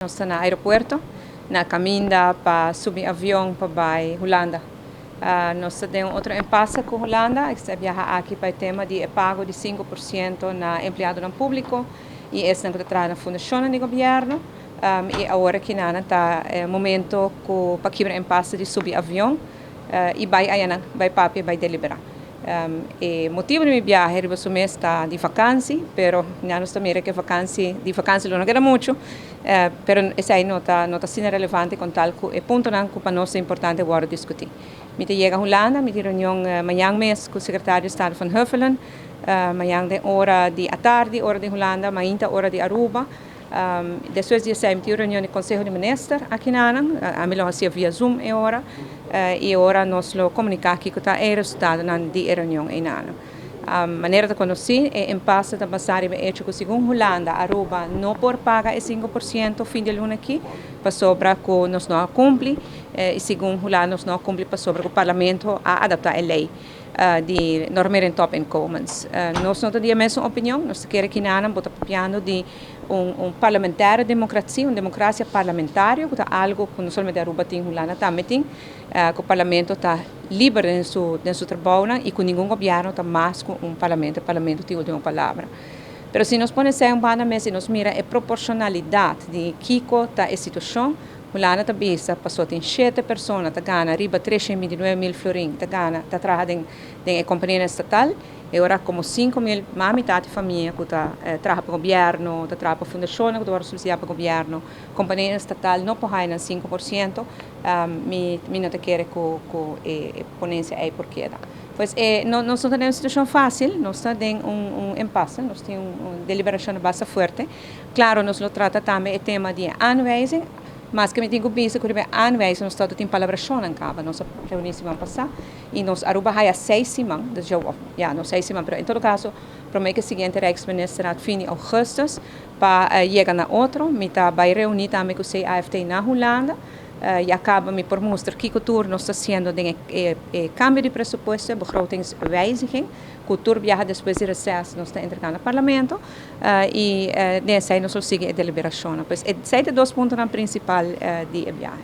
Nos ta na aeropuerto, na caminda pa subi avion pa bay Hulanda. Nos ta den otro impasse cu Hulanda. Mi a biaha aki pa e tema di pago di 5% na empleadonan publico y esnan cu ta traha na fundacion di gobierno. Y awor aki nan ta momento cu pa kibra impasse di subi avion y bay aya, bay papia, bay delibera. E motibo di mi biahe riba su mes ta di vakantie, pero nos ta mira cu vakantie, di vakantie no keda mucho, pero esey no ta asina relevante con tal cu e puntonan cu pa nos ta importante awor discuti. Mi ta yega Hulanda, mi tin reunion mañan mes cu secretario di Estado Van Huffelen, mañan di ora di atardi, ora di Hulanda, mainta ora di Aruba. Despues di esey, tin reunion di Conseho di Minister aki na ami lo via Zoom e ora y ora nos lo comunica aki cu e resultado di reunion ey. Manera ta conoci, e impasse ta basa riba hecho cu segun Hulanda, Aruba no por paga e 5% fin di luna aki, pasobra cu nos no a cumpli, y segun Hulanda nos no a cumpli pasobra cu parlamento a adopta e ley di normering topinkomens. Nos no tin e mesun opinion, nos kier cu nan bo ta papiando di un parlementaire democratie, un democracia parlamentario, cu ta algo cu no solamente Aruba tin, Hulanda tambe tin, cu e parlamento ta liber den su trabou y cu ningun gobierno ta mas cu un parlamento, e parlamento tin ultimo palabra. Pero si nos pone un banda mes y nos mira e proporcionalidad di kico ta e situacion, Hulanda ta bisa, paso tin 7 persona, ta gana riba 329 mil florin, ta gana, ta traha den compania estatal, y awor como 5 mil, mas mitar di famia cu ta traha pa gobierno, ta traha pa fundacion, cu ta subsidia pa gobierno, compania estatal no por haya 5%, mi no ta kere cu e ponencia ey por keda. Pues no, nos no ta den un situacion facil, nos ta den un impasse, nos tin un deliberacion bastante fuerte. Claro, nos lo trata tambe e tema di aanwijzing, mas cu mi tin cu bisa cu e aanwijzing nos ta tin palabracion caba, nos a reuni siman pasa y nos Aruba a haya 6 siman, dus ja, no 6 siman, pero en todo caso, prome cu e siguiente Rijksministerraad fin di augustus pa yega na otro. Mi ta bay reuni tambe cu CAFT na Hulanda. Y caba mi por mustra kico tur nos ta haciendo den cambio di presupuesto, begrotingswijziging. Cu tur biaha despues di reces nos ta entregando na parlamento y esey nos lo sigui e deliberacion. Pues esey ta dos punto principal di biahe.